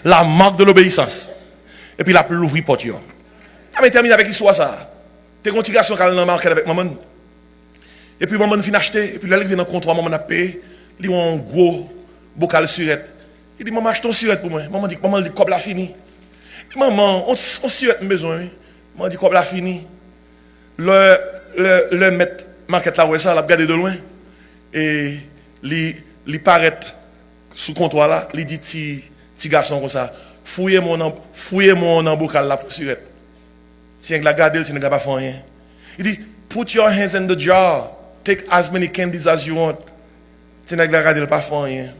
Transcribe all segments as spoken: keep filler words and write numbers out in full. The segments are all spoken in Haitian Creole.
La marque de l'obéissance. Epi l ap louvri pòt yo. N ap tèmine avèk istwa sa a. Te gen yon ti gason k al nan makèt avèk manman l. Epi manman l fin achte, epi lè l rive nan kontwa, manman l ap peye, li wè yon gwo bokal sirèt. Li di, "Manman, achte yon sirèt pou mwen." Manman di, manman l di, "Kòb la fini." "Manman, yon, yon sirèt m bezwen, wi." Manman di, "Kòb la fini." Lè, lè, lè mèt makèt la wè sa, l ap gade de lwen. E li, li parèt sou kontwa la, li di ti, ti gason konsa, "Fouye men w nan, fouye men w nan bokal la, pran sirèt." Ti nèg la gade l, ti nèg la pa fè anyen. Li di, "Put your hands in the jar, take as many candies as you want." Ti nèg la gade l, pa fè anyen.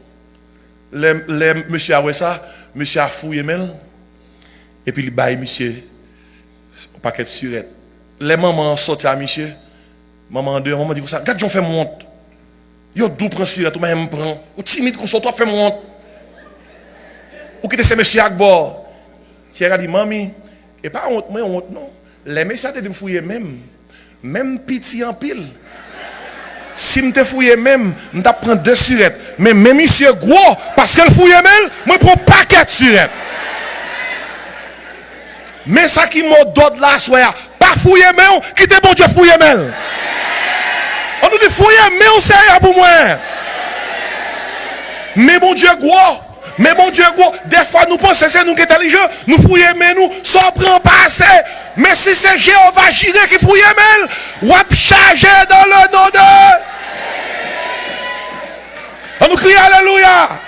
Lè, lè mesye a wè sa, mesye a fouye men l, epi li bay misye yon pakèt sirèt. Lè manman an sòti a misye, manman andeyò, manman di konsa, "Gad jan w fè m wont. Yo di w pran sirèt, ou pa janm pran. Ou timid konsa, ou twò fè m wont. Ou kite se mesye ak bò." Ti nèg la di, "Manmi, e pa wont mwen wont non. Lè mesye a te di m fouye men m, men m piti anpil. Si m te fouye men m, m t ap pran de sirèt. Men men misye gwo, paske l fouye men l, mwen pran yon pakèt sirèt." Men sa ki mo dòd la aswè a, pa fouye men w, kite Bondye fouye men l. An nou di, "Fouye men w, Seyè, pou mwen." Men Bondye gwo. Men Bondye gwo. Dèfwa nou panse se nou ki entèlijan, nou fouye men nou, sa w pran pa ase. Men si se Jewova Jire ki fouye men l, w ap chaje dans le nom de. An nou kriye alelouya.